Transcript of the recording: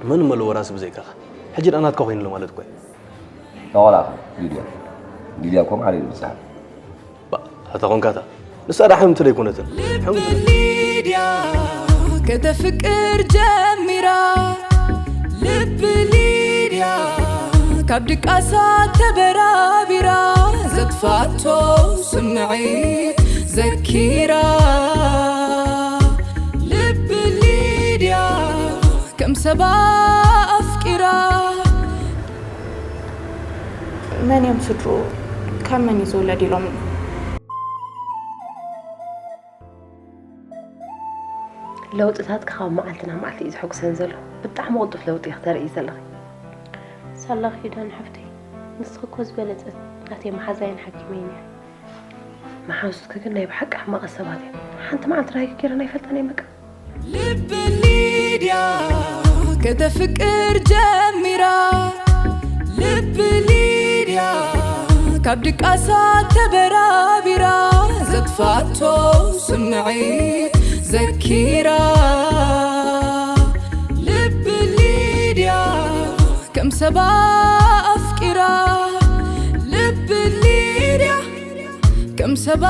መን መለ ወራሲ ብዘይካኻ? ሕጂ ደኣ ናትካ ኮይኑ ኣሎ ማለት እኮ እዩ። ተወላኺ ሊድያ ሊድያ እኮ ማዕረ እዩ ዝብጻሕ። ባእ፣ ኣታ ኾንካታ ንሳ ደኣ ሕምቲ ደይኮነትን። ሕምቲ ልብ ሊድያ ከተፍቅር ጀሚራ፣ ልብ ሊድያ ካብ ድቃሳ ተበራቢራ፣ ዘጥፋቶ ስምዒት ዘኪራ፣ ልብ ሊድያ ከም ሰባ ኣፍቂራ። መን እዮም ስድርኡ? ካብ መን እዩ ዝውለድ ኢሎም? ለውጥታትኪ ካብ መዓልቲ ናብ መዓልቲ እዩ ዘሐጉሰኒ ዘሎ። ብጣዕሚ ቅልጡፍ ለውጢ ኢኺ ተርእይ ዘለኺ። ሳላ ኪዳን ሓፍተይ፣ ንስኺ እኮ ዝበለጸት ናተይ መሓዛይን ሓኪመይን እያ። መሓዙትኪ ግን ናይ ብሓቂ ሕማቓት ሰባት እዮም። ሓንቲ መዓልቲ ናይኪ ገይረን ኣይፈልጣን እየን በቃ። ልብ ሊድያ ከተፍቅር ጀሚራ፣ ልብ ሊድያ ካብ ድቃሳ ተበራቢራ፣ ዘጥፋቶ ስምዒት ዘኪራ፣ ልብ ሊድያ ከም ሰባ ኣፍቂራ፣ ልብ ሊድያ ከም ሰባ